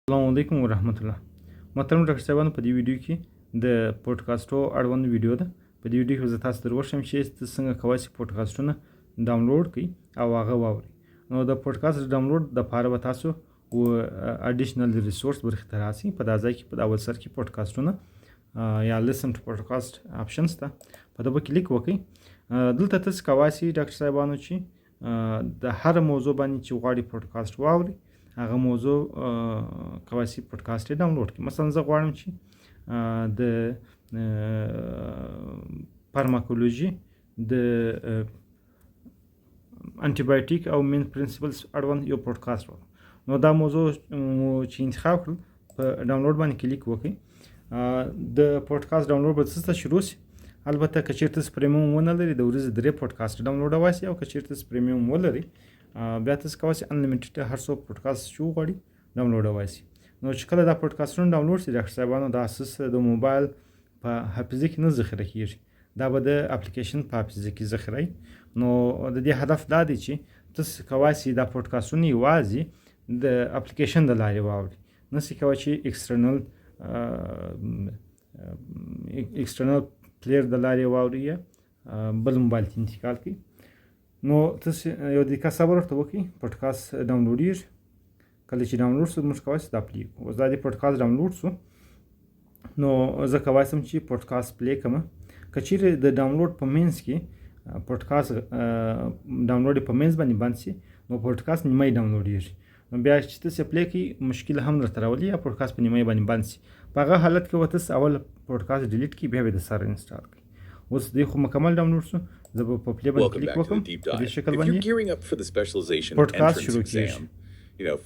السلام علیکم ورحمت الله. محترم ډاکټر صاحبانو، په دې ویډیو کې د پودکاسټو اړوند ویډیو ده. په دې ویډیو کې زه تاسو ته وښیم چې تاسو څنګه کولی شئ پودکاسټونه ډاونلوډ کړئ او هغه واورئ. نو د پودکاسټ ډاونلوډ دپاره به تاسو و additional resource برخې ته راسئ. په دا ځای کې په اول سر کې پودکاسټونه یا listen to podcast option شته، په دغه کلیک وکړئ. دلته تاسو کولی شئ ډاکټر صاحبانو چې د هر موضوع باندې چې غواړي پودکاسټ واوري، هغه موضوع کولی شي پودکاسټ یې ډاونلوډ کړي. مثلا زه غواړم چې د فارماکولوژي د انټي او main principles اړوند یو پودکاسټ واورم. نو دا موضوع مو چې انتخاب کړل، په ډاونلوډ باندې کلیک وکړئ. د پودکاسټ ډاونلوډ به څه شروع شي. البته که چیرته تاسو premium ونه لرئ، د ورځې درې پودکاسټ ډاونلوډولی شئ، او که چیرته تاسو premium ولرئ، بیا تاسو کولی شئ unlimited هر څو پودکاسټ چې وغواړي ډاونلوډولی شئ. نو چې کله دا پودکاسټونه ډاونلوډ شي ډاکټر صاحبانو، دا اساس د موبایل په حافظه کې نه ذخیره کیږي، دا به د اپلیکیشن په حافظه کې ذخیره. نو د دې هدف دا دی چې تاسو کولی شئ دا پودکاسټونه یوازې د اپلیکیشن د لارې واورئ، نه شئ کولی چې external player د لارې واورئ یا بل موبایل ته انتقال کړئ. نو تاسو یو دقیقه صبر ورته وکړئ، پودکاسټ ډاونلوډېږي. کله چې ډاونلوډ شو، موږ کولی شو دا play کړو. اوس دا د پودکاسټ ډاونلوډ شو، نو زه کولی شم چې پودکاسټ play کړم. که چیرې د ډاونلوډ په منځ کې پودکاسټ ډاونلوډ په منځ باندې بند شي، نو پودکاسټ نیمه ډاونلوډېږي. نو بیا چې تاسو play کړئ، مشکل هم درته راولي یا پودکاسټ په نیمه باندې بند شي. په هغه حالت کې به تاسو اول پودکاسټ delete کړئ، بیا به د سره install کړئ. اوس دی خو مکمل ډاونلوډ شو، زه به په play باندې کلیک وکړم. په دې شکل باندې پودکاسټ شروع کیږي.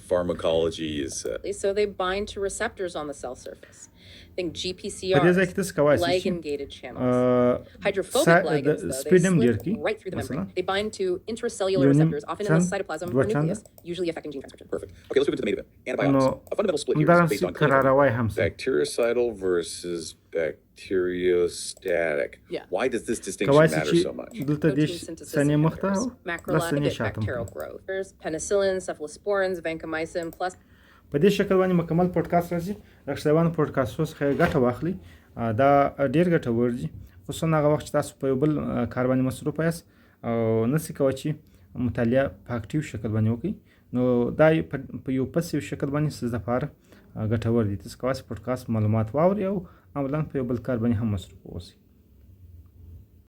Pharmacology is So they bind to receptors on the cell surface. Think په دې ځای GPCRs, کې تاسو کولی شئ چې ligand gated channels. Hydrophobic ligands, though, they speed هم ډېر slip کړئ. right through the مثلا membrane. They bind to intracellular یو نیم receptors, often in the چند، cytoplasm دوه or چنده. nucleus, usually affecting gene transcription. Perfect. Okay, let's move into the main event. Antibiotics. نو A fundamental split here is همدغسې based on clinical کراروی هم شي. Bactericidal versus bacteriostatic. Yeah. Why does this distinction کولی شئ matter چې so much? دلته Protein 30 synthesis ثانیې مخته inhibitors, او 10 macrolide ثانیې inhibit شاته هم bacterial کړئ. growth. There's penicillin, cephalosporins, vancomycin, plus په دې شکل باندې مکمل پودکاسټ راځي. ډاکټر صاحبانو، پودکاسټو څخه یې ګټه واخلئ، دا ډېر ګټور دي، خصوصا هغه وخت چې تاسو په یو بل کار باندې مصروف یاست او نه شئ کولی چې مطالعه په active شکل باندې وکړئ. نو دا په یو passive شکل باندې ستاسو لپاره ګټور دي. تاسو کولی شئ پودکاسټ معلومات واورئ او عملاً په یو بل کار باندې هم مصروف اوسئ.